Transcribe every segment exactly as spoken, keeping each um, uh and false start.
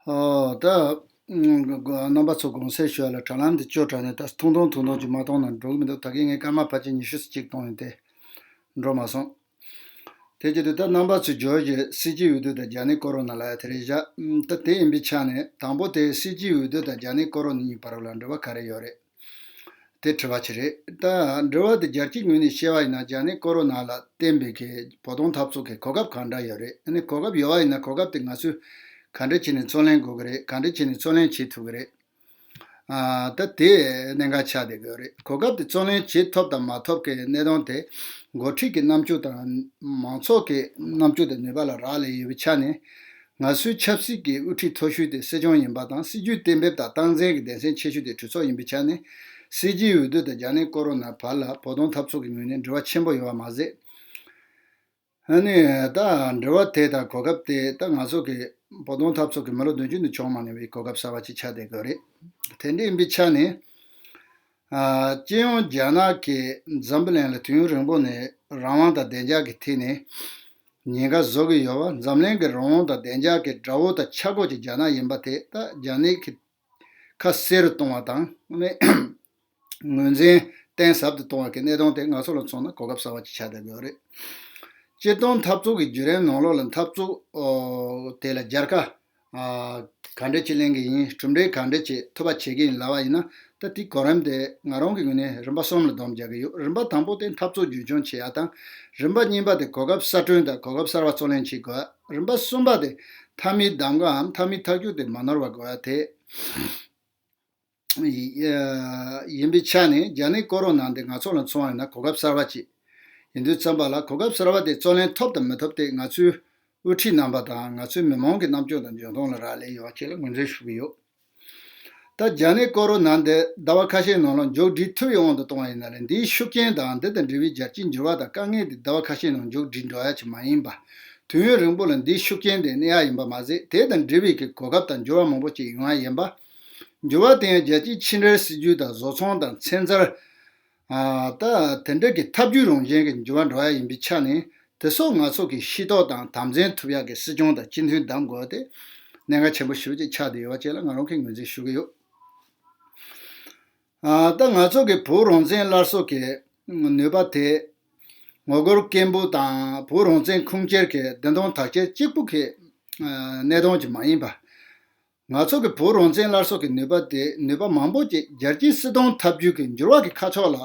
ཨོ་ད། ཨུམ། རྣམ་པ་ཚོ་དགོངས་སེལ་ཞུ་ཡ་ལ་དྲ་ལམ་འདི་སྐྱོ་དྲགས་ནས་ད་ཐུང་ཐུང་ཐུང་ཐུང་ཅིག་མ་གཏོང་ན་འགྲོ་གི་མི་འདུག་ད་གིན་ངས་སྐར་མ་ཕལ་ཆེར་ཉི་ཤུ་ཙམ་ཅིག་གཏོང་ཡིན་ཏེ། འགྲོ་མ་སོང་། དེ་བྱེད་དུས་ད་རྣམ་པ་ཚོས་འབྱོར་གྱི་སྲིད་ཇུས་འོས་བསྡུ་དང་རྒྱ་ནད་ཀོ་རོ་ན་ལབ་ཡ་དེ་རེད་བཞག་ཨུམ། ད་དེ་ཡིན་པའི་ཆ་ནས་དང་པོ་དེ་སྲིད་ཇུས་འོས་བསྡུ་དང་རྒྱ་ནད་ཀོ་རོ་ན་གཉིས་བར་ལ་འབྲེལ་བ་ག་རེ་ཡོད་རེད། དེ་དྲི་བ་ཅིག་རེད། ད་འབྲེལ་བ་དེ་རྒྱལ་སྤྱིའི་ངོས་ནས་བཤད་པ་ཡིན་ན་རྒྱ་ནད་ཀོ་རོ་ན་ལ་བརྟེན་པའི་གི་བོད་དོན་འཐབ་རྩོད་ཀྱི་གོ་སྐབས་གང་འདྲ་ཡོད་རེད། ཨ་ནི་གོ་སྐབས་ཡོད་པ་ཡིན་ན་གོ་སྐབས་དེ་ང་ཚོས་ག་འདྲ་བྱས་ནས་བརྩོན་ལེན་དགོས་ཀྱི་རེད། ག་འདྲ་བྱས་ནས་བརྩོན་ལེན་བྱེད་ཐུབ་ཀྱི་རེད། ཨ། ད་དེ་གནད་འགག་ཆགས་བསྡད་ཀྱི་ཡོད་རེད། གོ་སྐབས་དེ་བརྩོན་ལེན་བྱེད་ཐུབ་དང་མ་ཐུབ་ཀྱི་གནད་དོན་དེ་འགོ་ཁྲིད་ཀྱི་རྣམ་དཔྱོད་དང་མང་ཚོགས་ཀྱི་རྣམ་དཔྱོད་དང་ནུས་པ་ལ་རག་ལས་ཡོད་པའི་ཆ་ནས། ང་ཚོའི་ཆབ་སྲིད་ཀྱི་དབུ་ཁྲིད་མཐོ་ཤོས་དེ་སྲིད་སྐྱོང་ཡིན་པ་དང་། སྲིད་ཇུས་གཏན་འབེབས་དང་སྟངས་འཛིན་གྱི་སྡེ་ཚན་ཆེ་ཤོས་དེ་གྲོས་ཚོགས་ཡིན་པའི་ཆ་ནས། སྲིད་ཇུས་འོས་བསྡུ་དང་རྒྱ་ནད་ཀོ་རོ་ན་བར་ལ་བོད་དོན་འཐབ་རྩོད་ཀྱི་ངོས་ནས་འབྲེལ་བ་ཆེན་པོ་ཡོད་པ་མ་ཟད། ཨ་ནི་ད་འབྲེལ་བ་དེ་དང་གོ་སྐབས་དེ་ད་ང་ཚོ་གི་བོད་དོན་འཐབ་རྩོད་ཀྱི་མི་ལོ་བདུན་ཅུ་ནས་བྱུང་མ་མྱོང་བའི་གོ་སྐབས་གསར་པ་ཅིག་ཆགས་བསྡད་ཀྱི་ཡོད་རེད། དེ་འདྲ་ཡིན་པའི་ཆ་ནས། ཨ། སྤྱི་ཡོངས་རྒྱ་ནག་གིས་འཛམ་བུ་གླིང་ལ་དུས་ཡུན་རིང་པོ་ནས་རང་དབང་དང་བདེ་འཇགས་ཀྱི་ཐད་ནས་ཉེན་ཁ་བཟོ་གི་ཡོད་པ། འཛམ་གླིང་གི་རང་དབང་དང་བདེ་འཇགས་ཀྱི་དགྲ་བོ་དང་ཆག་སྒོ་ཅིག་རྒྱ་ནག་ཡིན་པ་དེ་ད་རྒྱ་ནག་གི་ཁ་གསལ་རུ་གཏོང་བ་དང་། ཨ་ནི་ངོས་འཛིན་གཏིང་ཟབ་ཏུ་གཏོང་བ་གི་གནད་དོན་དེ་ང་ཚོ་ལ་མཚོན་ན་གོ་སྐབས་གསར་པ་ཅིག་ཆགས་བསྡད་ཡོད་རེད། སྤྱིར་བཏང་འཐབ་རྩོད་ཀྱི་བརྒྱུད་རིམ་ནང་ལོགས་ལ་འཐབ་རྩོད་དེ་ལ་རྒྱལ་ཁ་ག་འདྲ་ཅིག་ལེན་གི་ཡིན། གྲུབ་འབྲས་ག་འདྲ་ཅིག་ཐོབ་པ་བྱེད་ཀྱི་ཡིན་ལབ་པ་ཡིན་ན། ད་དེའི་གོ་རིམ་དེ་ང་རང་གི་ངོས་ནས་རིམ་པ་གསུམ་ལ་སྡོམ་རྒྱག་གི་ཡོད། རིམ་པ་དང་པོ་དེ་འཐབ་རྩོད་རྒྱུན་འཁྱོངས་བྱེད་ཡ་དང་། རིམ་པ་གཉིས་པ་དེ་གོ་སྐབས་གསར་སྐྲུན་དང་གོ་སྐབས་གསར་པ་བརྩོན་ལེན་བྱེད་དགོས། རིམ་པ་གསུམ་པ་དེ་མཐའ་མའི་གདམ་གའམ་མཐའ་མའི་ཐག་གཅོད་དེ་མ་ནོར་བ་དགོས་ཡ་དེ་ཡིན་པའི་ཆ་ནས། རྒྱ་ནད་ཀོ་རོ་ན་འདི་ང་ཚོ་ལ་མཚོན་པ་ཡིན་ན་གོ་སྐབས་གསར་པ་ཅིག་ཡིན་དུས་ཙམ་པ་ལ། གོ་སྐབས་གསར་པ་དེ་བརྩོན་ལེན་ཐོབ་དང་མི་ཐོབ་དེ་ང་ཚོའི་དབུ་ཁྲིད་རྣམ་པ་དང་ང་ཚོའི་མི་མང་གི་རྣམ་དཔྱོད་དང་འཇོན་ཐང་ལ་རག་ལས་ཡོད་པ་ཅིག་ལ་ངོས་འཛིན་ཞུ་གི་ཡོད། ད་རྒྱ་ནད་ཀོ་རོ་ན་འདི་ཟླ་བ་ཁ་ཤས་ནང་ལ་མཇུག་སྒྲིལ་ཐུབ་པའི་དབང་དུ་གཏོང་བ་ཡིན་ན་རེད། འདིའི་ཤུགས་རྐྱེན་དང་འདི་དང་འབྲེལ་བའི་རྒྱལ་སྤྱིའི་འགྱུར་བ་དང་དཀའ་ངལ་འདི་ཟླ་བ་ཁ་ཤས་ནང་མཇུག་སྒྲིལ་འགྲོ་ཡ་ཅིག་མ་ཡིན་པ། དུས་ཡུན་རིང་པོ་ལ་འདིའི་ཤུགས་རྐྱེན་དེ་གནས་ཡ་ཡིན་པ་མ་ཟད། དེ་དང་འབྲེལ་བའི་གི་གོ་སྐབས་དང་འགྱུར་བ་མང་པོ་ཅིག་ཡོང་ཡ་ཡིན་པ། འགྱུར་བ་དེ་ཡང་རྒྱལ་སྤྱིའི་ཕྱི་འབྲེལ་སྲིད་ཇུས་དང་བཟོ་ཚོང་དང་ཚན་རྩལ། ཨ། ད་དེ་འདྲ་གི་ཐབས་ཇུས་རང་བཞིན་གྱི་འགྱུར་བ་འགྲོ་ཡ་ཡིན་པའི་ཆ་ནས། དེ་སོགས་ང་ཚོ་གིས་ཤེས་རྟོགས་དང་དམ་འཛིན་ཐུབ་ཡག་གི་སྲིད་སྐྱོང་དང་སྤྱི་འཐུས་བདམས་དགོས་དེ་གནད་འགག་ཆེན་པོ་ཞེ་པོ་ཅིག་ཆགས་བསྡད་ཡོད་པ་བཅས་ལ་ང་རང་གིས་ངོས་འཛིན་ཞུ་གི་ཡོད། ཨ། ད་ང་ཚོ་གི་བོད་རང་བཙན་སླར་གསོ་གི་ནུས་པ་དེ་ངོ་རྒོལ་སྐད་འབོད་དང་བོད་རང་བཙན་ཁུངས་སྐྱེལ་གྱི་བདེན་དོན་དག་སྐྱེལ་གཅིག་པུ་གི་ཨ་གནད་དོན་ཅིག་མ་ཡིན་པ། ང་ཚོ་གི་བོད་རང་བཙན་སླར་གསོ་གི་ནུས་པ་དེ་ནུས་པ་མང་པོ་ཅིག་རྒྱལ་སྤྱིའི་སྲིད་དོན་འཐབ་ཇུས་ཀྱི་འགྱུར་བ་གི་ཁ་ཕྱོགས་ལ་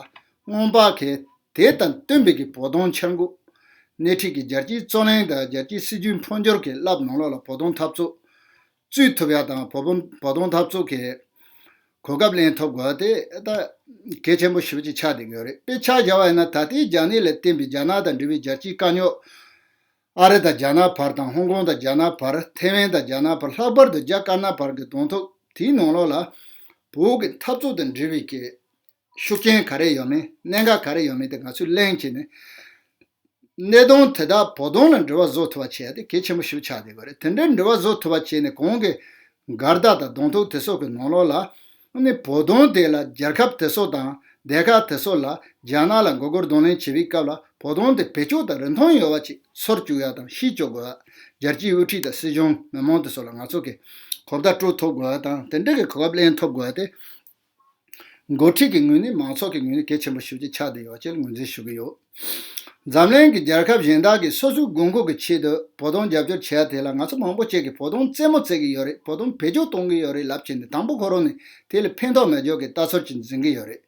སྔོན་དཔག་གི་དེ་དང་བསྟུན་པའི་གི་བོད་དོན་འཆར་འགོད། སྣེ་ཁྲིད་ཀྱི་རྒྱལ་སྤྱིའི་རྩོད་གླེང་དང་རྒྱལ་སྤྱིའི་སྲིད་ཇུས་འཕོ་འགྱུར་གྱི་རླབས་ནང་ལོགས་ལ་བོད་དོན་འཐབ་རྩོད་བཙུད་ཐུབ་ཡ་དང་། བོད་དོན་བོད་དོན་འཐབ་རྩོད་ཀྱི་གོ་སྐབས་ལེན་ཐུབ་དགོས་དེ་ད་གལ་ཆེན་པོ་ཞེ་པོ་ཅིག་ཆགས་བསྡད་ཡོད་རེད། དཔེ་ཆ་བཞག་པ་ཡིན་ན། ད་ལྟའི་རྒྱ་ནད་ལ་བརྟེན་པའི་རྒྱ་ནག་དང་འབྲེལ་བའི་རྒྱལ་སྤྱིའི་དཀའ་རྙོག་ཨ་རི་དང་རྒྱ་ནག་བར་དང་། ཧོང་ཀོང་དང་རྒྱ་ནག་བར། ཐེ་ཝན་དང་རྒྱ་ནག་བར། ལྷག་པར་དུ་རྒྱ་དཀར་ནག་བར་གྱི་གདོང་ཐུག་དེའི་ནང་ལོགས་ལ་བོད་ཀྱི་འཐབ་རྩོད་དང་འབྲེལ་བའི་གི་ཤུགས་རྐྱེན་ག་རེ་ཡོད་མེད། གནད་འགག་ག་རེ་ཡོད་མེད་དེ་ང་ཚོས་གླེང་བྱས་ནས། གནད་དོན་དེ་དག་བོད་དོན་ལ་འབྲེལ་བ་བཟོ་ཐུབ་པ་བྱེད་ཡ་དེ་གལ་ཆེན་པོ་ཞིག་ཆགས་བསྡད་ཡོད་རེད། དེ་འདྲའི་འབྲེལ་བ་བཟོ་ཐུབ་པ་བྱས་ནས། གོང་གི་འགལ་ཟླ་དང་གདོང་ཐུག་དེ་སོགས་ཀྱི་ནང་ལོགས་ལ། ཨ་ནི་བོད་དོན་དེ་ལ་རྒྱལ་ཁབ་དེ་ཚོ་དང་སྡེ་ཁག་དེ་ཚོ་ལ་རྒྱ་ནག་ལ་མགོ་སྐོར་གདོང་ལེན་བྱེད་པའི་སྐབས་ལ། བོད་དོན་དེ་བེད་སྤྱོད་དང་རིན་ཐང་ཡོད་པ་ཅིག་ཚོར་བཅུག་ཡ་དང་ཤེས་བཅུག་དགོས། རྒྱལ་སྤྱིའི་དབུ་ཁྲིད་དང་སྲིད་གཞུང་མི་མང་དེ་ཚོ་ལ་ང་ཚོ་གིས་གོ་བརྡ་སྤྲོད་ཐུབ་དགོས་དང་། དེ་འདྲ་གི་གོ་སྐབས་ལེན་ཐུབ་དགོས་ཏེ། འགོ་ཁྲིད་ཀྱི་ངོས་ནས། མང་ཚོགས་ཀྱི་ངོས་ནས་གལ་ཆེན་པོ་ཞེ་པོ་ཅིག་ཆགས་བསྡད་ཡོད་ཅེས་ངོས་འཛིན་ཞུ་གི་ཡོད། འཛམ་གླིང་གི་རྒྱལ་ཁབ་གཞན་དག་གིས་སོ་སོའི་དགོས་མཁོ་གི་ཆེད་དུ་བོད་དོན་རྒྱབ་སྐྱོར་བྱེད་ཡ་དེ་ལ། ང་ཚོ་མང་པོ་ཅིག་གིས་བོད་དོན་རྩེད་མོ་རྩེ་གི་ཡོད་རེད། བོད་དོན་བེད་སྤྱོད་གཏོང་གི་ཡོད་རེད་ལབ་བྱས་ནས། དང་པོ་ཁོ་རང་ནས་དེ་ལ་ཕན་ཐོགས་མེད་ཕྱོགས་ཀྱི་ལྟ་ཚུལ་ཅིག་འཛིན་གི་ཡོད་རེད།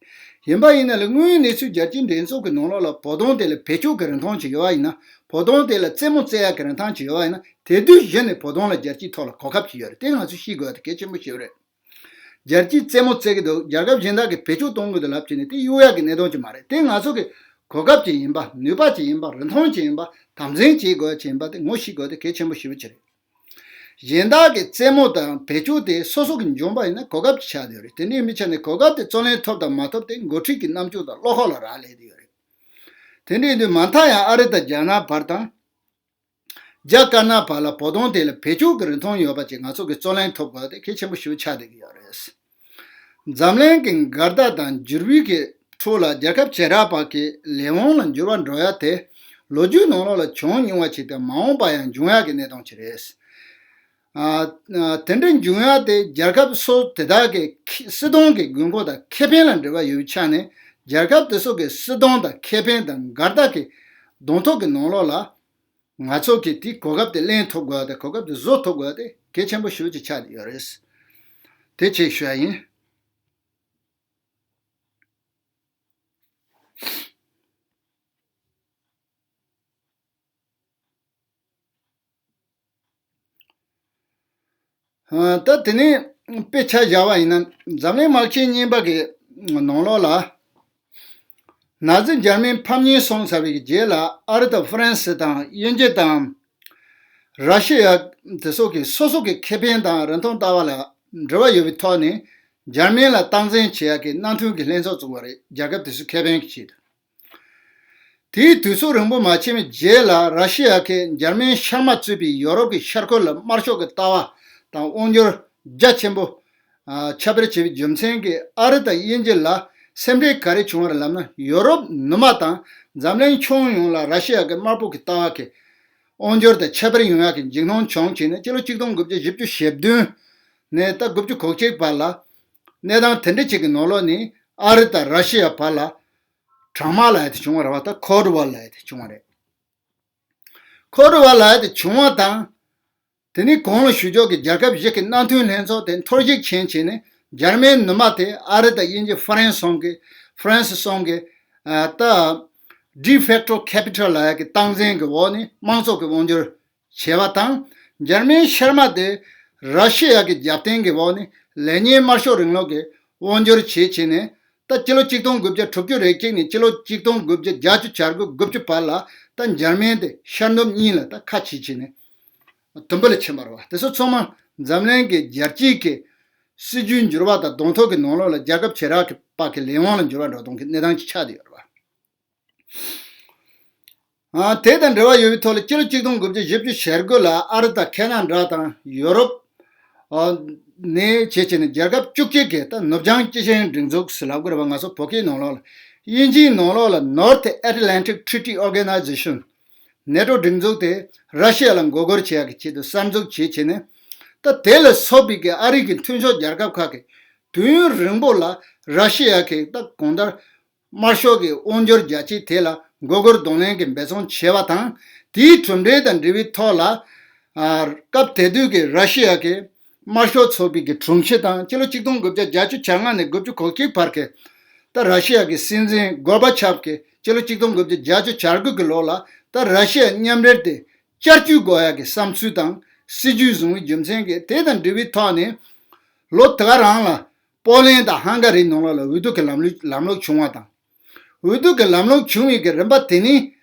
ཡིན་པ་ཡིན་ན་ལས། དངོས་ཡོད་གནས་ཚུལ་རྒྱལ་སྤྱིའི་འགྲན་ཚོགས་ཀྱི་ནང་ལོགས་ལ་བོད་དོན་དེ་ལ་བེད་སྤྱོད་ཀྱི་རིན་ཐང་ཅིག་ཡོད་པ་ཡིན་ན། བོད་དོན་དེ་ལ་རྩེད་མོ་རྩེ་ཡ་གི་རིན་ཐང་ཅིག་ཡོད་པ་ཡིན་ན། དེ་དུས་གཞི་ནས་བོད་དོན་ལ་རྒྱལ་སྤྱིའི་ཐོག་ལ་གོ་སྐབས་ཅིག་ཡོད་རེད། དེ་ང་ཚོས་ཤེས་དགོས་ཡ་དེ་གལ་ཆེན་པོ་ཞིག་རེད། རྒྱལ་སྤྱིས་རྩེད་མོ་རྩེ་གི་འདུག་རྒྱལ་ཁབ་གཞན་དག་གིས་བེད་སྤྱོད་གཏོང་གི་འདུག་ལབ་བྱས་ནས་དེ་གཡུག་ཡག་གི་གནད་དོན་ཅིག་མ་རེད། དེ་ང་ཚོ་གི་གོ་སྐབས་ཅིག་ཡིན་པ། ནུས་པ་ཅིག་ཡིན་པ། རིན་ཐང་ཅིག་ཡིན་པ། དམ་འཛིན་བྱེད་དགོས་ཅིག་ཡིན་པ་དེ་ངོ་ཤེས་དགོས་དེ་གལ་ཆེན་པོ་ཞེ་པོ་ཅིག་རེད། གཞན་དག་གིས་རྩེད་མོ་དང་བེད་སྤྱོད་དེ་སོ་སོ་གི་འཇོན་པ་ཡིན་ན་གོ་སྐབས་ཅིག་ཆགས་བསྡད་ཡོད་རེད། དེ་འདྲ་ཡིན་པའི་ཆ་ནས་གོ་སྐབས་དེ་བརྩོན་ལེན་ཐོབ་དང་མ་ཐོབ་དེ་འགོ་ཁྲིད་ཀྱི་རྣམ་དཔྱོད་དང་བློ་ཁོག་ལ་རག་ལས་བསྡད་ཡོད་རེད། དེ་འདྲ་ཡིན་དུས་མ་མཐའ་ཡང་ཨ་རི་དང་རྒྱ་ནག་བར་དང་། རྒྱ་དཀར་ནག་བར་ལ་བོད་དོན་དེ་ལ་བེད་སྤྱོད་ཀྱི་རིན་ཐང་ཡོད་པ་ཅིག་ང་ཚོ་གིས་བརྩོན་ལེན་ཐོབ་དགོས་དེ་གལ་ཆེན་པོ་ཞེ་པོ་ཆགས་བསྡད་ཀྱི་ཡོད་རེད། འཛམ་གླིང་གི་འགལ་ཟླ་དང་འགྱུར་བའི་གི་ཁྲོད་ལ་རྒྱལ་ཁབ་བྱེ་བྲག་པ་གི་ལས་དབང་ལ་འགྱུར་བ་འགྲོ་ཡ་དེ་ལོ་རྒྱུས་ནང་ལོགས་ལ་བྱུང་མྱོང་བ་ཅིག་དང་། མ་འོངས་པ་ཡང་འབྱུང་ཡ་གི་གནད་དོན་ཅིག་རེད། ཨ། ཨ། དེ་འདྲའི་འབྱུང་ཡག་དེ་རྒྱལ་ཁབ་སོ་དེ་དག་གི་ཁེ་སྲིད་དོན་གྱི་དགོས་མཁོ་དང་ཁེ་ཕན་ལ་འབྲེལ་བ་ཡོད་པའི་ཆ་ནས། རྒྱལ་ཁབ་དེ་ཚོ་གི་སྲིད་དོན་དང་ཁེ་ཕན་དང་འགལ་ཟླ་གི་གདོང་ཐུག་གི་ནང་ལོགས་ལ། ང་ཚོ་གིས་དེ་གོ་སྐབས་དེ་ལེན་ཐུབ་དགོས་དང་གོ་སྐབས་དེ་བཟོ་ཐུབ་དགོས་དེ་གལ་ཆེན་པོ་ཞེ་པོ་ཅིག་ཆགས་ཡོད་རེད། དེ་ཅིག་ཞུ་ཡ་ཡིན། ཨ། ད་དེ་ནས་དཔེ་ཆ་བཞག་པ་ཡིན་ན། འཛམ་གླིང་དམག་ཆེན་གཉིས་པ་གི་ནང་ལོགས་ལ། ནཱ་ཛི་འཇར་མན་ཕམ་ཉེས་སོང་ཚར་བའི་རྗེས་ལ། ཨ་རི་དང་ཧྥ་རན་སི་དང་དབྱིན་ཇི་དང་། ར་ཤི་ཡ་དེ་ཚོ་གི་སོ་སོ་གི་ཁེ་ཕན་དང་རིན་ཐང་ལྟ་བ་ལ་འབྲེལ་བ་ཡོད་པའི་ཐོག་ནས། འཇར་མན་ལ་སྟངས་འཛིན་བྱེད་ཡག་གི་མནའ་མཐུན་གྱི་ལྷན་ཚོགས་བཙུགས་པ་རེད། རྒྱལ་ཁབ་དེ་ཚོའི་ཁེ་ཕན་གྱི་ཆེད་དུ། དེའི་དུས་ཚོད་རིང་པོ་མ་ཕྱིན་པའི་རྗེས་ལ། ར་ཤི་ཡ་གིས་འཇར་མན་ཤར་མ་གཙོས་པའི་ཡོ་རོབ་ཀྱི་ཤར་ཁུལ་ལ་དམར་ཤོག་གི་ལྟ་བ་དང་དབང་སྒྱུར་རྒྱ་ཆེན་པོ། ཨ། ཁྱབ་སྤེལ་བྱས་པའི་རྒྱུ་མཚན་གྱིས་ཨ་རི་དང་དབྱིན་ཇི་ལ་སེམས་ཁྲལ་ག་རེ་བྱུང་བ་རེད་ལབ་ན། ཡོ་རོབ་ནུབ་མ་དང་འཛམ་གླིང་ཁྱོན་ཡོངས་ལ་ར་ཤི་ཡ་གི་དམར་པོ་གི་ལྟ་བ་གི་དབང་སྒྱུར་དང་ཁྱབ་སྤེལ་ཡོང་ཡག་གི་འཇིགས་སྣང་བྱུང་བྱས་ནས། སྤྱི་ལོ་ཆིག་སྟོང་དགུ་བརྒྱ་བཞི་བཅུ་ཞེ་བདུན་ནས་ད་དགུ་བཅུ་གོ་གཅིག་བར་ལ། གནས་སྟངས་དེ་འདྲ་ཅིག་གི་ནང་ལོགས་ནས་ཨ་རི་དང་ར་ཤི་ཡ་བར་ལ་གྲང་དམག་ལབ་ཡ་དེ་བྱུང་བ་རེད་བ། ད་ཁོལ་ཌི་ཝར་ལབ་ཡ་དེ་བྱུང་བ་རེད། ཁོལ་ཌི་ཝར་ལབ་ཡ་དེ་བྱུང་བ་དང་། དེ་ནས་གོང་ལ་ཞུ་ཕྱོགས་ཀྱི་རྒྱལ་ཁབ་བཞི་གི་མནའ་མཐུན་ལྷན་ཚོགས་དེ་འཐོར་ཞིག་ཕྱིན་བྱས་ནས། འཇར་མན་ནུབ་མ་དེ་ཨ་རི་དང་དབྱིན་ཇི་ཧྥ་རན་སི་གསུམ་གྱི། ཧྥ་རན་སི་གསུམ་གྱི། ཨ། ད་ཌི་ཕེག་ཊོ་ཁེ་པི་ཊལ་ལབ་ཡ་གི་སྟངས་འཛིན་གྱི་འོག་ནས་དམངས་གཙོ་གི་དབང་སྒྱུར་བྱས་པ་དང་། འཇར་མན་ཤར་མ་དེ་ར་ཤི་ཡ་གི་རྒྱབ་རྟེན་གྱི་འོག་ནས་ལེ་ཉིན་དམར་ཤོག་རིང་ལུགས་ཀྱི་དབང་སྒྱུར་བྱས་བྱས་ནས། ད་སྤྱི་ལོ་ཆིག་སྟོང་དགུ་བརྒྱ་དྲུག་ཅུ་རེ་གཅིག་ནས་སྤྱི་ལོ་ཆིག་སྟོང་དགུ་བརྒྱ་བརྒྱད་ཅུ་གྱ་དགུ་དགུ་བཅུ་བར་ལ། ད་འཇར་མན་དེ་ཤར་ནུབ་གཉིས་ལ་ད་ཁ་ཕྱེ་བྱས་ནས་དུམ་བུ་ལ་ཕྱིན་པ་རེད་བ། དེ་ཚོ་ཚང་མ་འཛམ་གླིང་གི་རྒྱལ་སྤྱིའི་གི་སྲིད་ཇུས་འགྱུར་བ་དང་གདོང་ཐུག་གི་ནང་ལོགས་ལ་རྒྱལ་ཁབ་བྱེ་བྲག་གི་བར་གྱི་ལས་དབང་ལ་འགྱུར་བ་འགྲོ་གཏོང་གི་གནས་སྟངས་ཅིག་ཆགས་བསྡད་ཡོད་རེད་བ། ཨ། དེ་དང་འབྲེལ་བ་ཡོད་པའི་ཐོག་ལ། སྤྱི་ལོ་ཆིག་སྟོང་དགུ་བརྒྱ་བཞི་བཅུ་ཞེ་དགུ་ལ་ཨ་རི་དང་ཁེ་ན་ཌ་དང་ཡོ་རོབ། ཨ། ནས་བྱས་བྱས་ནས་རྒྱལ་ཁབ་བཅུ་གཅིག་གིས་ད་ནུབ་བྱང་སྤྱི་བྱེ་སྒྲིག་འཛུགས་ཟེར་ལབ་དགོས་རེད་བ། ང་ཚོ་བོད་སྐད་ནང་ལོགས་ལ། དབྱིན་ཇིའི་ནང་ལོགས་ལ་North Atlantic Treaty Organization། ནེ་ཊོ་སྒྲིག་འཛུགས་དེ་ར་ཤི་ཡ་ལ་མགོ་སྒུར་བྱེད་ཡག་གི་ཆེད་དུ་གསར་འཛུགས་བྱས་བྱས་ནས། ད་དེ་ལ་སོགས་པའི་གི་ཨ་རི་གི་མཐུན་ཕྱོགས་རྒྱལ་ཁབ་ཁག་གིས་དུས་ཡུན་རིང་པོ་ལ་ར་ཤི་ཡ་གི་ད་གང་ལྟར་དམར་ཤོག་གི་དབང་སྒྱུར་རྒྱ་ཆེ་དེ་ལ་མགོ་སྒུར་གདོང་ལེན་གྱི་འབད་བརྩོན་བྱས་པ་དང་། དེའི་གྲུབ་འབྲས་དང་འབྲེལ་བའི་ཐོག་ལ། ཨ། སྐབས་དེ་དུས་ཀྱི་ར་ཤི་ཡ་གི་དམར་ཤོག་ཚོགས་པའི་གི་དྲུང་ཆེ་དང་། སྤྱི་ལོ་ཆིག་སྟོང་དགུ་བརྒྱ་བརྒྱད་ཅུ་གྱ་ལྔ་ནས་དགུ་བཅུ་གོ་གཅིག་བར་གྱི་ད་ར་ཤི་ཡ་གི་སྲིད་འཛིན་གོར་བྷ་ཆབ་ཀྱིས་སྤྱི་ལོ་ཆིག་སྟོང་དགུ་བརྒྱ་བརྒྱད་ཅུ་གྱ་དགུ་གི་ལོ་ལ་ད་ར་ཤི་ཡ་མཉམ་འབྲེལ་དེ་བསྐྱར་བཅོས་དགོས་ཡག་གི་བསམ་ཚུལ་དང་སྲིད་ཇུས་བཟུང་བའི་རྒྱུ་མཚན་གྱིས། དེ་དང་འབྲེལ་བའི་ཐོག་ནས་ལོ་དེ་ག་རང་ལ་པོ་ལན་དང་ཧང་ག་རིའི་ནང་ལོགས་ལ་འོས་བསྡུ་གི་ལམ་ལུགས་ལམ་ལུགས་བྱུང་བ་དང་། འོས་བསྡུ་གི་ལམ་ལུགས་བྱུང་བའི་གི་རིམ་པ་དེ་ནི་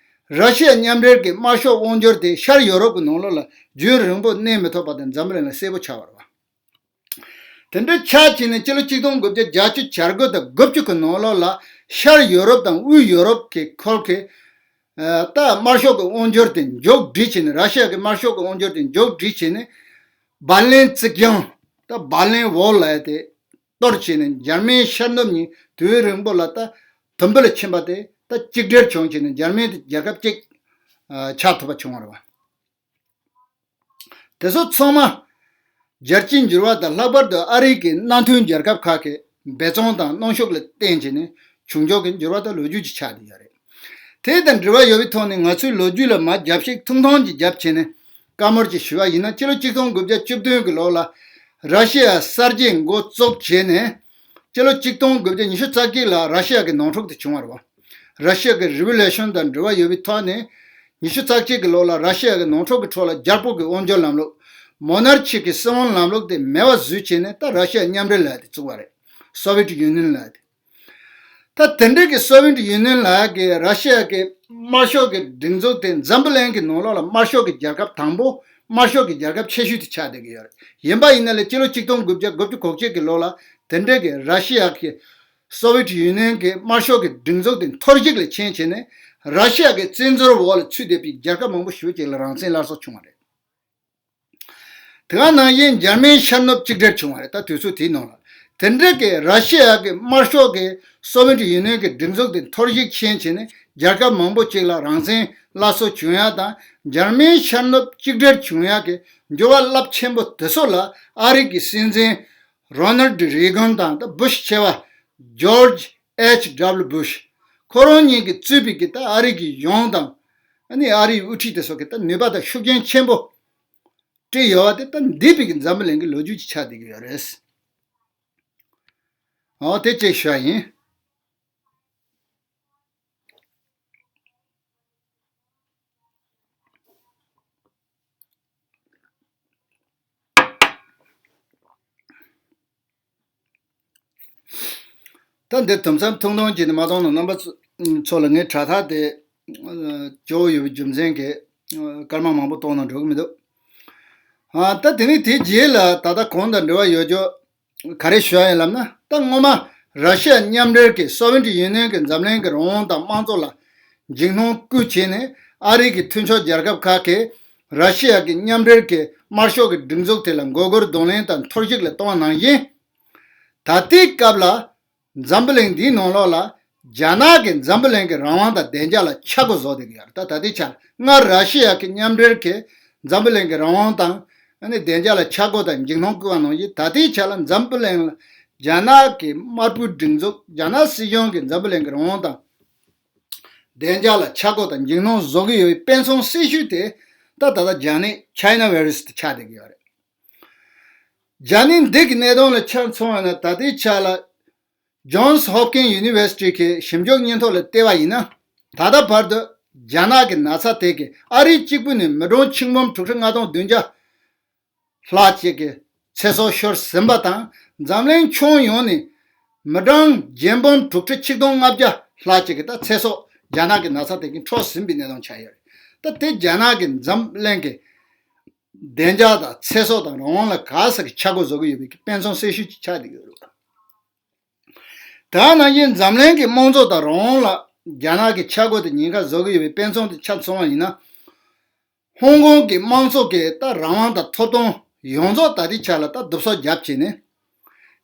ར་ཤི་ཡ་མཉམ་འབྲེལ་གྱི་དམར་ཤོག་དབང་སྒྱུར་དེ་ཤར་ཡོ་རོབ་ཀྱི་ནང་ལོགས་ལ་རྒྱུན་རིང་པོ་གནས་མི་ཐུབ་པ་དེ་འཛམ་བུ་གླིང་ལ་གསལ་པོ་ཆགས་པ་རེད་བ། དེ་འདྲ་ཆགས་བྱས་ནས་སྤྱི་ལོ་ཆིག་སྟོང་དགུ་བརྒྱ་བརྒྱད་ཅུ་གྱ་དགུ་དང་དགུ་བཅུ་གི་ནང་ལོགས་ལ་ཤར་ཡོ་རོབ་དང་དབུས་ཡོ་རོབ་ཀྱི་ཁུལ་གྱི། ཨ། ད་དམར་ཤོག་གི་དབང་སྒྱུར་དེ་མཇུག་སྒྲིལ་བྱས་ནས། ར་ཤི་ཡ་གི་དམར་ཤོག་གི་དབང་སྒྱུར་དེ་མཇུག་སྒྲིལ་བྱས་ནས། བར་ལིན་རྩིག་གྱང་། ད་བར་ལིན་ཝོལ་ལབ་ཡ་དེ་གཏོར་བྱས་ནས། འཇར་མན་ཤར་ནུབ་གཉིས་དུས་ཡུན་རིང་པོ་ལ་ད་དུམ་བུ་ལ་ཕྱིན་པ་དེ་ད་གཅིག་སྒྲིལ་བྱུང་བྱས་ནས། འཇར་མན་དེ་རྒྱལ་ཁབ་གཅིག་ཨ། ཆགས་ཐུབ་པ་བྱུང་བ་རེད་བ། དེ་ཚོ་ཚང་མ་རྒྱལ་སྤྱིའི་འགྱུར་བ་དང་། ལྷག་པར་དུ་ཨ་རིའི་གི་མནའ་མཐུན་རྒྱལ་ཁབ་ཁག་གི་འབད་བརྩོན་དང་གནོན་ཤུགས་ལ་བརྟེན་བྱས་ནས་བྱུང་ཆོག་གི་འགྱུར་བ་དང་ལོ་རྒྱུས་ཅིག་ཆགས་བསྡད་ཡོད་རེད། དེ་དང་འབྲེལ་བ་ཡོད་པའི་ཐོག་ནས་ང་ཚོའི་ལོ་རྒྱུས་ལ་མར་རྒྱབ་བཤིག་ཐུང་ཐུང་ཅིག་བརྒྱབ་བྱས་ནས་བཀའ་མོལ་ཅིག་ཞུ་བ་ཡིན་ན། སྤྱི་ལོ་ཆིག་སྟོང་དགུ་བརྒྱ་བཅུ་བདུན་གྱི་ལོ་ལ་ར་ཤི་ཡ་གསར་བརྗེ་འགོ་བཙུགས་བྱས་ནས། སྤྱི་ལོ་ཆིག་སྟོང་དགུ་བརྒྱ་ཉི་ཤུ་རྩ་གཅིག་ལ་ར་ཤི་ཡ་གི་ནང་འཁྲུག་དེ་བྱུང་བ་རེད་བ། ར་ཤི་ཡ་གི་རི་ཝོ་ལུ་ཤན་དང་འབྲེལ་བ་ཡོད་པའི་ཐོག་ནས། ཉི་ཤུ་རྩ་གཅིག་གི་ལོ་ལ་ར་ཤི་ཡ་གི་ནང་འཁྲུག་གི་ཁྲོད་ལ་རྒྱལ་པོ་གི་དབང་སྒྱུར་ལམ་ལུགས། མོ་ནར་ཁི་གི་སྲིད་དབང་ལམ་ལུགས་དེ་མེད་པ་བཟོས་བྱས་ནས། ད་ར་ཤི་ཡ་མཉམ་འབྲེལ་ལབ་ཡ་དེ་བཙུགས་པ་རེད། སོ་ཝི་ཡེཊ་ཡུ་ནི་ཡན་ལབ་ཡ་དེ། ད་དེ་འདྲའི་གི་སོ་ཝི་ཡེཊ་ཡུ་ནི་ཡན་ལབ་ཡ་གི་ར་ཤི་ཡ་གི་དམར་ཤོག་གི་སྒྲིག་འཛུགས་དེ་འཛམ་བུ་གླིང་གི་ནང་ལོགས་ལ་དམར་ཤོག་གི་རྒྱལ་ཁབ་དང་པོ། དམར་ཤོག་གི་རྒྱལ་ཁབ་ཆེ་ཤོས་དེ་ཆགས་བསྡད་ཀྱི་ཡོད་རེད། ཡིན་པ་ཡིན་ན་ལས་སྤྱི་ལོ་ཆིག་སྟོང་དགུ་བརྒྱ་དགུ་བཅུ་གོ་གཅིག་གི་ལོ་ལ་དེ་འདྲའི་གི་ར་ཤི་ཡ་གི་སོ་ཝི་ཡེཊ་ཡུ་ནི་ཡན་གྱི་དམར་ཤོག་གི་སྒྲིག་འཛུགས་དེ་འཐོར་ཞིག་ལ་ཕྱིན་བྱས་ནས། ར་ཤི་ཡ་གི་བཙན་འཛུལ་འོག་ལ་ཚུད་བསྡད་པའི་རྒྱལ་ཁབ་མང་པོ་ཞེ་པོ་ཅིག་ལ་རང་བཙན་སླར་གསོ་བྱུང་བ་རེད། དེ་ག་ནང་བཞིན་འཇར་མན་ཤར་ནུབ་གཅིག་སྒྲིལ་བྱུང་བ་རེད། ད་དུས་ཚོད་དེའི་ནང་ལ། དེ་འདྲ་གི་ར་ཤི་ཡ་གི་དམར་ཤོག་གི་སོ་ཝི་ཡེཊ་ཡུ་ནི་ཡན་གྱི་སྒྲིག་འཛུགས་དེ་འཐོར་ཞིག་ཕྱིན་བྱས་ནས། རྒྱལ་ཁབ་མང་པོ་ཅིག་ལ་རང་བཙན་སླར་གསོ་བྱུང་ཡ་དང་འཇར་མན་ཤར་ནུབ་གཅིག་སྒྲིལ་བྱུང་ཡ་གི་འགྱུར་བ་རླབས་ཆེན་པོ་དེ་ཚོ་ལ་ཨ་རི་གི་སྲིད་འཛིན་རོ་ནལ་ཌི་རེ་གན་དང་ད་བུ་ཤི་ཆེ་བ་ཇོརྗ་ཨེཆ་ཌབ་ལུ་བུ་ཤི་ཁོ་རང་གཉིས་ཀྱིས་གཙོས་པའི་གི་ད་ཨ་རི་གི་གཞུང་དང་ཨ་ནི་ཨ་རིའི་དབུ་ཁྲིད་དེ་ཚོ་གི་ད་ནུས་པ་དང་ཤུགས་རྐྱེན་ཆེན་པོ་སྤྲད་ཡོད་པ་དེ་ད་འདས་པའི་གི་འཛམ་བུ་གླིང་གི་ལོ་རྒྱུས་ཀྱི་ཆ་དེ་གི་ཡོད་རེད། འོ་དེ་གཅིག་ཞུ་བ་ཡིན། ད་འདི་དུམ་མཚམས་ཐུང་ཐུང་བྱས་ནས་མ་གཏོང་ན་རྣམ་པ་ཚོ་ཚོ་ལ་ངའི་དྲ་ཐག་དེ་སྐྱོ་བོ་ཡོད་པའི་རྒྱུ་མཚན་གྱིས་སྐར་མ་མང་པོ་གཏོང་ན་འགྲོ་གི་མི་འདུག་ཨ་ད་དེ་ནས་དེའི་རྗེས་ལ་ད་ལྟ་གོང་དང་འབྲེལ་བ་ཡོད་ཅོག་ག་རེ་ཞུ་ཡ་ཡིན་ལབ་ན། ད་སྔོན་མ་ར་ཤི་ཡ་མཉམ་འབྲེལ་གྱིས་སོ་ཝེ་ཏི་ཡུ་ནི་ཡན་གྱིས་འཛམ་གླིང་གི་རང་དབང་དང་དམངས་གཙོ་ལ་འཇིགས་སྣང་སྐུལ་བྱས་ནས་ཨ་རི་གི་མཐུན་ཕྱོགས་རྒྱལ་ཁབ་ཁག་གིས་ར་ཤི་ཡ་གི་མཉམ་འབྲེལ་གྱི་དམར་ཤོག་གི་སྒྲིག་འཛུགས་དེ་ལ་མགོ་སྒུར་གདོང་ལེན་དང་འཐོར་ཞིག་ལ་གཏོང་བ་ནང་བཞིན། ད་ལྟའི་སྐབས་ལ་འཛམ་བུ་གླིང་འདིའི་ནང་ལོགས་ལ་རྒྱ་ནག་གིས་འཛམ་བུ་གླིང་གི་རང་དབང་དང་བདེ་འཇགས་ལ་ཆག་སྒོ་བཟོ་བསྡད་ཀྱི་ཡོད་རེད། ད་ད་ལྟའི་ཆར་སྔར་ར་ཤི་ཡ་གི་མཉམ་འབྲེལ་གྱིས་འཛམ་བུ་གླིང་གི་རང་དབང་དང་ཨ་ནི་བདེ་འཇགས་ལ་ཆག་སྒོ་དང་འཇིགས་སྣང་བསྐུལ་བ་ནང་བཞིན། ད་ལྟའི་ཆར་ལ་འཛམ་བུ་གླིང་ལ་རྒྱ་ནག་གི་དམར་པོའི་སྒྲིག་འཛུགས་རྒྱ་ནག་སྲིད་གཞུང་གིས་འཛམ་བུ་གླིང་གི་རང་དབང་དང་བདེ་འཇགས་ལ་ཆག་སྒོ་དང་འཇིགས་སྣང་བཟོ་གི་ཡོད་པའི་དཔེ་མཚོན་གསལ་ཤོས་དེ་ད་ད་ལྟ་རྒྱ་ནད་ཆའི་ན་ཝའི་རུ་སི་དེ་ཆགས་བསྡད་ཀྱི་ཡོད་རེད། རྒྱ་ནད་འདི་གི་གནད་དོན་ལ་ཆ་མཚོན་པ་ན། ད་ལྟའི་ཆ་ལ་Johns Hopkins University གི་ཞིབ་འཇུག་སྙན་ཐོ་ལ་བལྟས་པ་ཡིན་ན། ད་ལྟ་བར་དུ་རྒྱ་ནག་གི་ན་ཚ་དེ་གིས་ཨ་རི་གཅིག་པུ་ནས་མི་གྲངས་ཆིག་འབུམ་དྲུག་ཁྲི་ལྔ་སྟོང་བདུན་བརྒྱ་ལྷག་ཅིག་གི་ཚེ་སྲོག་ཤོར་ཟིན་པ་དང་། འཛམ་གླིང་ཁྱོན་ཡོངས་ནས་མི་གྲངས་བརྒྱད་འབུམ་དྲུག་ཁྲི་ཆིག་སྟོང་ལྔ་བརྒྱ་ལྷག་ཅིག་གི་ད་ཚེ་སྲོག་རྒྱ་ནག་གི་ན་ཚ་དེ་གིས་འཕྲོག་ཟིན་པའི་གནད་དོན་ཆགས་ཡོད་རེད། ད་དེ་རྒྱ་ནག་གིས་འཛམ་གླིང་གི་བདེ་འཇགས་དང་ཚེ་སྲོག་དང་རང་དབང་ལ་ག་ས་གི་ཆག་སྒོ་བཟོ་གི་ཡོད་པའི་དཔེ་མཚོན་གསལ་ཤོས་ཅིག་ཆགས་བསྡད་ཡོད་རེད། ད་ནང་བཞིན་འཛམ་གླིང་གི་དམངས་གཙོ་དང་རང་དབང་ལ་རྒྱ་ནག་གི་ཆག་སྒོ་དེ་ཉེན་ཁ་བཟོ་གི་ཡོད་པའི་དཔེ་མཚོན་དེ་ཆ་མཚོན་པ་ཡིན་ན། ཧོང་ཀོང་གི་དམངས་གཙོ་གི་ད་རང་དབང་དང་ཐོབ་ཐང་ཡོངས་རྫོགས་ད་ལྟའི་ཆ་ལ་ད་རྡུབ་གསོག་བརྒྱབ་བྱས་ནས།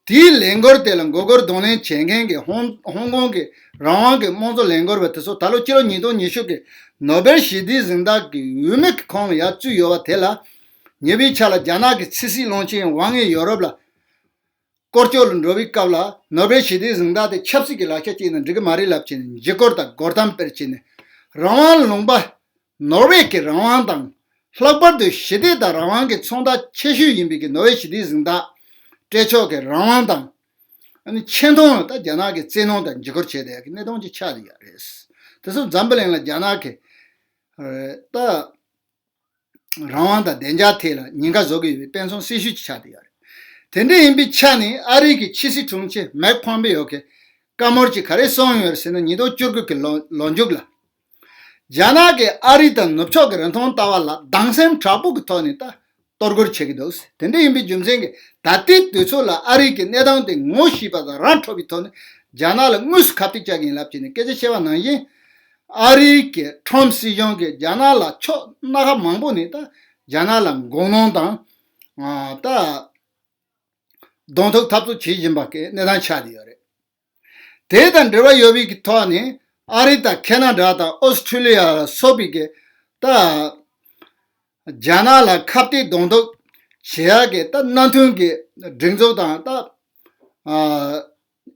དེའི་ལས་འགུལ་དེ་ལ་མགོ་སྐོར་གདོང་ལེན་བྱེད་མཁན་གྱི་ཧོང་ཧོང་ཀོང་གི་རང་དབང་གི་དམངས་གཙོ་ལས་འགུལ་བ་དེ་ཚོ་ད་ལོ་སྤྱི་ལོ་ཉིས་སྟོང་ཉི་ཤུ་གི་ནོ་སྦེལ་ཞི་བདེའི་གཟེངས་རྟགས་ཀྱི་འོས་མི་གི་ཁོངས་ལ་ཡར་བཙུད་ཡོད་པ་དེ་ལ། ཉེ་བའི་ཆར་ལ་རྒྱ་ནག་གི་ཕྱི་སྲིད་བློན་ཆེན་ཝང་དབྱི་ཡོ་རོབ་ལ་སྐོར་སྐྱོད་ལ་འགྲོ་བའི་སྐབས་ལ། ནོ་སྦེལ་ཞི་བདེའི་གཟེངས་རྟགས་དེ་ཆབ་སྲིད་ཀྱི་ལག་ཆ་བྱས་ན་འགྲིག་གི་མ་རེད་ལབ་བྱས་ནས་འཇིགས་སྐུལ་དང་རྒོལ་གཏམ་སྤེལ་བྱས་ནས། རང་དབང་ལུང་པ་ནོར་ཝེ་གི་རང་དབང་དང་། ལྷག་པར་དུ་ཞི་བདེ་དང་རང་དབང་གི་མཚོན་རྟགས་ཆེ་ཤོས་ཡིན་པའི་གི་ནོ་སྦེལ་ཞི་བདེའི་གཟེངས་རྟགས་སྤྲད་ཕྱོགས་ཀྱི་རང་དབང་དང་། ཨ་ནི་ཆེ་མཐོང་ལ་ད་རྒྱ་ནག་གིས་བཙན་གནོན་དང་འཇིགས་སྐུལ་བྱས་བསྡད་ཡག་གི་གནད་དོན་ཅིག་ཆགས་བསྡད་ཡོད་རེད། དེ་ཚོ་འཛམ་བུ་གླིང་ལ་རྒྱ་ནག་གི་ད་རང་དབང་དང་བདེ་འཇགས་ཐད་ལ་ཉེན་ཁ་བཟོ་གི་ཡོད་པའི་དཔེ་མཚོན་གསལ་ཤོས་ཅིག་ཆགས་བསྡད་ཡོད་རེད། དེ་འདྲ་ཡིན་པའི་ཆ་ནས་ཨ་རི་གི་ཕྱི་སྲིད་དྲུང་ཆེ་མེག་ཕོམ་པེ་ཡོ་གིས་བཀའ་མོལ་ཅིག་ག་རེ་གསུངས་ཡོད་རེད་ཟེར་ན། ཉིས་སྟོང་བཅུ་དགུ་གི་ལོ་ལོ་མཇུག་ལ། རྒྱ་ནག་གིས་ཨ་རི་དང་ནུབ་ཕྱོགས་ཀྱི་རིན་ཐང་ལྟ་བ་ལ་སྡང་སེམས་དྲག་པོ་གི་ཐོག་ནས་ད་གཏོར་རྒོལ་བྱེད་ཀྱི་འདུག་དེ་འདྲ་ཡིན་པའི་རྒྱུ་མཚན་གྱིས་ད་ལྟའི་དུས་ཚོད་ལ་ཨ་རི་གི་གནས་སྟངས་དེ་ངོ་ཤེས་པ་དང་ར་འཕྲོད་པའི་ཐོག་ནས་རྒྱ་ནག་ལ་དངོས་སུ་ཁ་གཏད་བཅག་གི་ཡིན་ལབ་བྱས་ནས་སྐད་ཆ་བཤད་པ་ནང་བཞིན། ཨ་རི་གི་ཁྲོམ་སྲིད་གཞུང་གིས་རྒྱ་ནག་ལ་ཕྱོགས་སྣ་ཁ་མང་པོ་ནས་ད་རྒྱ་ནག་ལ་མགོ་གནོན་དང་། ཨ་ད་གདོང་ཐུག་འཐབ་རྩོད་བྱེད་བཞིན་པ་གི་གནས་སྟངས་ཆགས་བསྡད་ཡོད་རེད། དེ་དང་འབྲེལ་བ་ཡོད་པའི་གི་ཐོག་ནས་ཨ་རི་དང་ཁེ་ན་ཌ་དང་ཨོ་སི་ཁྲུ་ལི་ཡ་ལ་སོགས་པའི་གི་ད་རྒྱ་ནག་ལ་ཁ་གཏད་གདོང་ཐུག་བྱེད་ཡག་གི་ད་མནའ་མཐུན་གྱི་སྒྲིག་འཛུགས་དང་ད་ཨ་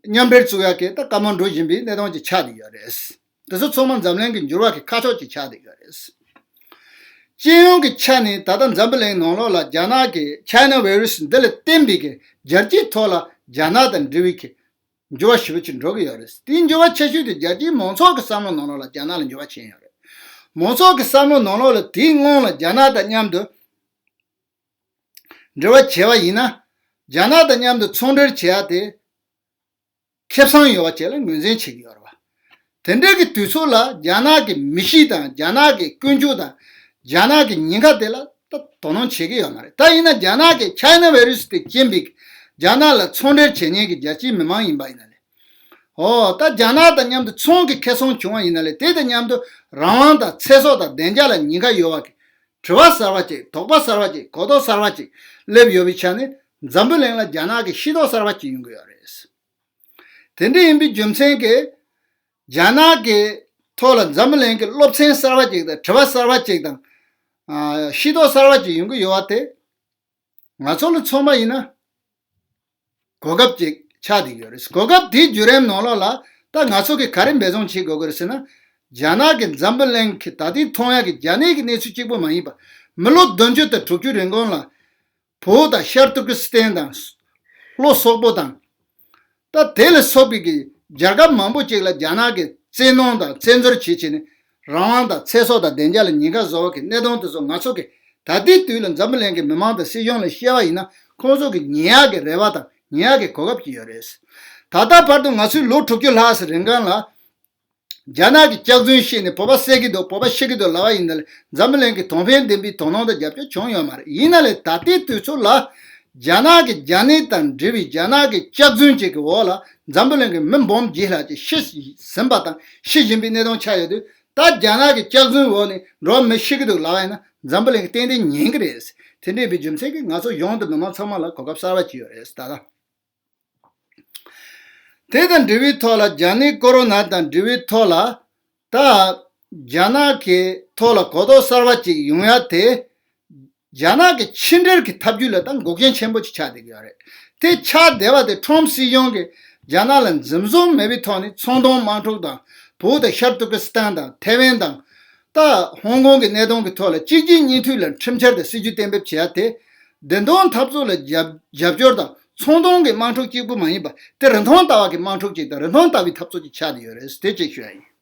མཉམ་འབྲེལ་བཙུགས་ཡག་གི་ད་བཀའ་མོལ་འགྲོ་བཞིན་པའི་གནས་སྟངས་ཅིག་ཆགས་བསྡད་ཡོད་རེད། དེ་ཚོ་ཚང་མ་འཛམ་གླིང་གི་འགྱུར་བ་གི་ཁ་ཕྱོགས་ཅིག་ཆགས་བསྡད་ཡོད་རེད། སྤྱི་ཡོངས་ཀྱི་ཆ་ནས་ད་ལྟ་འཛམ་བུ་གླིང་ནང་ལོགས་ལ་རྒྱ་ནག་གི་ཆའི་ན་ཝའི་རུ་སི་འདི་ལ་བརྟེན་པའི་གི་རྒྱལ་སྤྱིའི་ཐོག་ལ་རྒྱ་ནག་དང་འབྲེལ་བའི་གི་འགྱུར་བ་ཞེ་པོ་ཅིག་འགྲོ་གི་ཡོད་རེད། དེའི་འགྱུར་བ་ཆེ་ཤོས་དེ་རྒྱལ་སྤྱིའི་མང་ཚོགས་ཀྱི་བསམ་བློ་ནང་ལོགས་ལ་རྒྱ་ནག་ལ་འགྱུར་བ་ཕྱིན་ཡོད་རེད། མང་ཚོགས་ཀྱི་བསམ་བློ་ནང་ལོགས་ལ་དེའི་སྔོན་ལ་རྒྱ་ནག་དང་མཉམ་དུ་འབྲེལ་བ་བྱས་པ་ཡིན་ན། རྒྱ་ནག་དང་མཉམ་དུ་ཚོང་འབྲེལ་བྱེད་ཡག་དེ་ཁེ་བཟང་ཡོད་པ་བཅས་ལ་ངོས་འཛིན་བྱེད་ཀྱི་ཡོད་རེད་བ། དེ་འདྲའི་གི་དུས་ཚོད་ལ་རྒྱ་ནག་གི་མི་གཤིས་དང་རྒྱ་ནག་གི་ཀུན་སྤྱོད་དང་རྒྱ་ནག་གི་ཉེན་ཁ་དེ་ལ་ད་དོ་སྣང་བྱེད་ཀྱི་ཡོད་མ་རེད། ད་ཡིན་ན་རྒྱ་ནག་གི་ཆའི་ན་ཝའི་རུ་སི་དེ་རྐྱེན་པས་རྒྱ་ནག་ལ་ཚོང་འབྲེལ་བྱེད་མཁན་གྱི་རྒྱལ་སྤྱིའི་མི་མང་ཡིན་པ་ཡིན་ན་ལས། འོ་ད་རྒྱ་ནག་དང་མཉམ་དུ་ཚོང་གི་ཁེ་བཟང་བྱུང་བ་ཡིན་ན་ལས། དེ་དང་མཉམ་དུ་རང་དབང་དང་ཚེ་སྲོག་དང་བདེ་འཇགས་ལ་ཉེན་ཁ་ཡོད་པ་གི་དྲི་བ་གསར་བ་ཅིག་དོགས་པ་གསར་བ་ཅིག་གོ་རྟོགས་གསར་བ་ཅིག་སླེབས་ཡོད་པའི་ཆ་ནས་འཛམ་བུ་གླིང་ལ་རྒྱ་ནག་གི་ཤེས་རྟོགས་གསར་བ་ཅིག་ཡོང་གི་ཡོད་རེད། དེ་འདྲ་ཡིན་པའི་རྒྱུ་མཚན་གྱིས་རྒྱ་ནག་གི་ ཐོག་ལ་འཛམ་བུ་གླིང་གི་སློབ་ཚན་གསར་པ་ཅིག་དང་དྲི་བ་གསར་པ་ཅིག་དང་། ཤེས་རྟོགས་གསར་པ་ཅིག་ཡོང་གི་ཡོད་པ་དེ། ང་ཚོ་ལ་ཚང་མ་ཡིན་ན་གོ་སྐབས་ཅིག་ཆགས་བསྡད་ཡོད་རེད། གོ་སྐབས་དེའི་བརྒྱུད་རིམ་ནང་ལོགས་ལ་ད་ང་ཚོ་གིས་ག་རེ་འབད་བརྩོན་བྱེད་དགོས་ཀྱི་རེད་ཟེར་ན། རྒྱ་ནག་གིས་འཛམ་བུ་གླིང་གི་ད་ལྟའི་མཐོང་ཡག་གི་རྒྱ་ནད་ཀྱི་གནས་ཚུལ་གཅིག་པུ་མ་ཡིན་པ། མི་ལོ་བདུན་ཅུ་དང་དྲུག་ཅུ་རིང་གོང་ལ། བོད་དང་ཤར་ཏུར་ཀི་སི་ཐན་དང་། ལྷོ་སོག་པོ་དང་། ད་དེ་ལ་སོགས་པའི་གི་རྒྱལ་ཁབ་མང་པོ་ཅིག་ལ་རྒྱ་ནག་གིས་བཙན་གནོན་དང་བཙན་འཛུལ་བྱེད་བྱས་ནས། རང་དབང་དང་ཚེ་སྲོག་དང་བདེ་འཇགས་ལ་ཉེན་ཁ་བཟོ་བ་གི་གནད་དོན་དེ་ཚོ་ང་ཚོ་གིས་ད་ལྟའི་དུས་ལ་འཛམ་བུ་གླིང་གི་མི་མང་དང་སྲིད་གཞུང་ལ་བཤད་པ་ཡིན་ན། ཁོང་ཚོ་གིས་ཉན་ཡག་གི་རེ་བ་དང་ཉན་ཡག་གི་གོ་སྐབས་ཅིག་ཡོད་རེད། ད་ལྟ་བར་དུ་ང་ཚོས་ལོ་དྲུག་ཅུ་ལྷག་ཙམ་རིང་གང་ལ། རྒྱ་ནག་གི་སྐྱག་རྫུན་བཤད་ནས་བོད་པ་བསད་ཀྱི་འདུག་བོད་པ་ཤི་གི་འདུག་ལབ་པ་ཡིན་ན་ལས། འཛམ་བུ་གླིང་གི་དོན་ཕན་ལྡན་པའི་དོ་སྣང་དང་རྒྱབ་སྐྱོར་བྱུང་ཡོད་མ་རེད། ཡིན་ན་ལས་ད་ལྟའི་དུས་ཚོད་ལ། རྒྱ་ནག་གི་རྒྱ་ནད་དང་འབྲེལ་བའི་རྒྱ་ནག་གི་སྐྱག་རྫུན་ཅིག་གི་འོག་ལ་འཛམ་བུ་གླིང་གི་མི་འབུམ་བརྒྱད་ལྷག་ཅིག་ཤི་ཟིན་པ་དང་ཤི་བཞིན་པའི་གནས་སྟངས་ཆགས་ཡོད་དུས། ད་རྒྱ་ནག་གི་སྐྱག་རྫུན་འོག་ནས་འགྲོ་བ་མི་ཤི་གི་འདུག་ལབ་པ་ཡིན་ན། འཛམ་བུ་གླིང་གིས་ཏན་ཏན་ཉན་གི་རེད། དེ་འདྲས་པའི་རྒྱུ་མཚན་གྱིས་ང་ཚོ་གཞུང་དང་མི་མང་ཚང་མ་ལ་གོ་སྐབས་གསར་པ་ཅིག་ཡོད་རེད་ད་ལྟ། དེ་དང་འབྲེལ་བའི་ཐོག་ལ། རྒྱ་ནད་ཀོ་རོ་ན་དང་འབྲེལ་བའི་ཐོག་ལ། ད་རྒྱ་ནག་གི་ཐོག་ལ་གོ་རྟོགས་གསར་པ་ཅིག་ཡོང་ཡ་དེ། རྒྱ་ནག་གི་ཕྱི་འབྲེལ་གྱི་ཐབས་ཇུས་ལ་ད་འགོག་རྐྱེན་ཆེན་པོ་ཅིག་ཆགས་བསྡད་ཀྱི་ཡོད་རེད། དེ་ཆགས་བསྡད་པ་དེ་ཁྲོམ་སྲིད་གཞུང་གིས་རྒྱ་ནག་ལ་འཛེམ་ཟོན་མེད་པའི་ཐོག་ནས་ཚོང་དོན་དམག་འཁྲུག་དང་། བོད་དང་ཤར་ཏུར་ཀི་སི་ཐན་དང་ཐའེ་ཝན་དང་། ད་ཧོང་ཀོང་གི་གནད་དོན་གྱི་ཐོག་ལ་གཅིག་རྗེས་གཉིས་མཐུད་ལ་ཁྲིམས་འཆར་དང་སྲིད་ཇུས་གཏན་འབེབས་བྱས་ཏེ། བདེན་དོན་འཐབ་རྩོད་ལ་རྒྱབ་རྒྱབ་སྐྱོར་དང་ཚོང་དོན་གྱི་དམག་འཁྲུག་གཅིག་པུ་མ་ཡིན་པ། དེ་རིན་ཐང་ལྟ་བ་གི་དམག་འཁྲུག་ཅིག་དང་རིན་ཐང་ལྟ་བའི་འཐབ་རྩོད་ཅིག་ཆགས་བསྡད་ཡོད་རེད། དེ་ཅིག་ཞུ་ཡ་ཡིན།